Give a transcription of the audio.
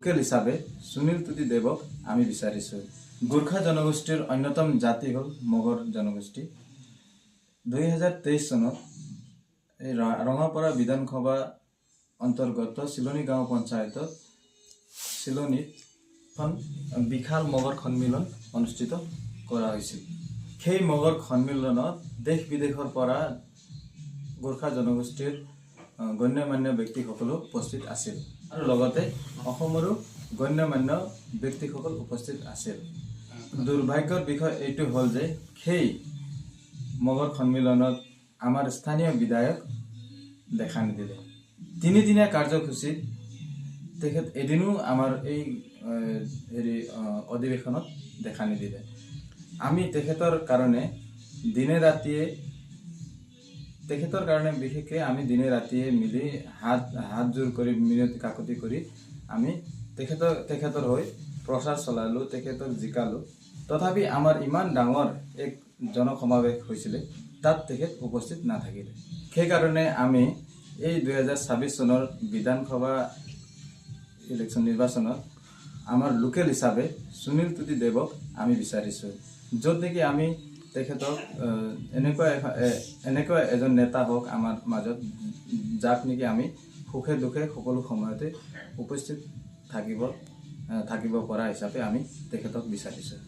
Local হিচাপে সুনীল তুতি দেৱক আমি বিচাৰিছোঁ। গোৰ্খা জনগোষ্ঠীৰ অন্যতম জাতি হ'ল মগৰ জনগোষ্ঠী। 2023 চনত এই ৰঙাপাৰা বিধানসভা অন্তৰ্গত চিলনী গাঁও পঞ্চায়তত চিলনীত এখন বিশাল মগৰ সন্মিলন অনুষ্ঠিত কৰা হৈছিল। সেই মগৰ সন্মিলনত দেশ বিদেশৰ পৰা গোৰ্খা জনগোষ্ঠীৰ গণ্যমান্য ব্যক্তিসকলো উপস্থিত আছিল আৰু লগতে অসমৰো গণ্যমান্য ব্যক্তিসকল উপস্থিত আছিল। দুৰ্ভাগ্যৰ বিষয় এইটো হ'ল যে সেই মগৰ সন্মিলনত আমাৰ স্থানীয় বিধায়ক দেখা নিদিলে। তিনিদিনীয়া কাৰ্যসূচীত তেখেত এদিনো আমাৰ এই হেৰি অধিৱেশনত দেখা নিদিলে। আমি তেখেতৰ কাৰণে দিনে ৰাতিয়ে, তেখেতৰ কাৰণে বিশেষকৈ আমি দিনে ৰাতিয়ে মিলি হাত হাত জোৰ কৰি, মিনতি কাকতি কৰি আমি তেখেতৰ হৈ প্ৰচাৰ চলালোঁ, তেখেতক জিকালোঁ। তথাপি আমাৰ ইমান ডাঙৰ এক জনসমাৱেশ হৈছিলে, তাত তেখেত উপস্থিত নাথাকিলে। সেইকাৰণে আমি এই 2026 চনৰ বিধানসভা ইলেকশ্যন নিৰ্বাচনত আমাৰ লোকেল হিচাপে সুনীল তুতি দেৱক আমি বিচাৰিছোঁ, য'ত নেকি আমি তেখেতক এনেকুৱা এজন নেতা হওক আমাৰ মাজত, যাক নেকি আমি সুখে দুখে সকলো সময়তে উপস্থিত থাকিব পৰা হিচাপে আমি তেখেতক বিচাৰিছোঁ।